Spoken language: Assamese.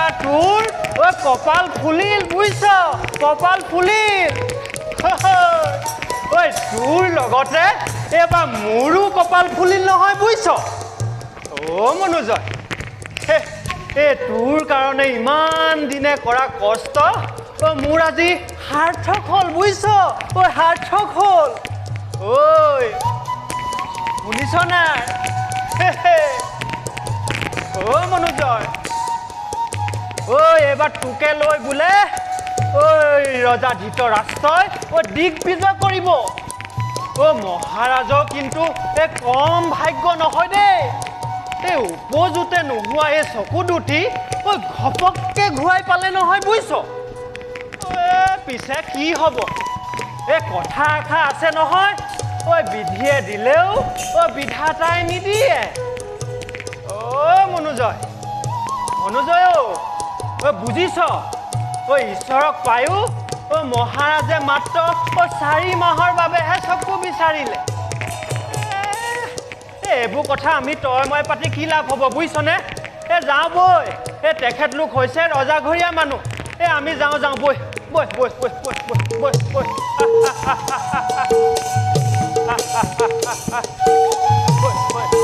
এইবাৰ তোৰ ঐ কপাল ফুলিল বুজিছ, কপাল ফুলিল। ঐ তোৰ লগতে এইবাৰ মোৰো কপাল ফুলিল নহয় বুজিছ। অ' মনোজয়, এই তোৰ কাৰণে ইমান দিনে কৰা কষ্ট অ' মোৰ আজি সাৰ্থক হ'ল বুজিছ, ঐ সাৰ্থক হ'ল। ঐ শুনিছ নাই? অ' মনোজয়, ঐ এইবাৰ তোকে লৈ বোলে ঐ ৰজা ধৃতৰাষ্ট্ৰই ঐ দিগ্বিজয় কৰিব। অ' মহাৰাজৰ কিন্তু এই কম ভাগ্য নহয় দেই। এই উপজোতে নোহোৱা এই চকু দুটি ঐ ঘপককে ঘূৰাই পালে নহয় বুজিছ। পিছে কি হ'ব, এই কথা এষাৰ আছে নহয়, ঐ বিধিয়ে দিলেও ঐ বিধাতাই নিদিয়ে। অ' মনোজয়, মনোজয় অ' বুজিছ, ঐ ঈশ্বৰক পায়ো অ' মহাৰাজে মাত্ৰ অ' 4 মাহৰ বাবেহে চকু বিচাৰিলে। এইবোৰ কথা আমি তই মই পাতি কি লাভ হ'ব বুজিছনে? এই যাওঁ বৈ, এই তেখেতলোক হৈছে ৰজাঘৰীয়া মানুহ। এই আমি যাওঁ যাওঁ বৈ বৈ বৈ বৈ বৈ বৈ বৈ বৈ বৈ।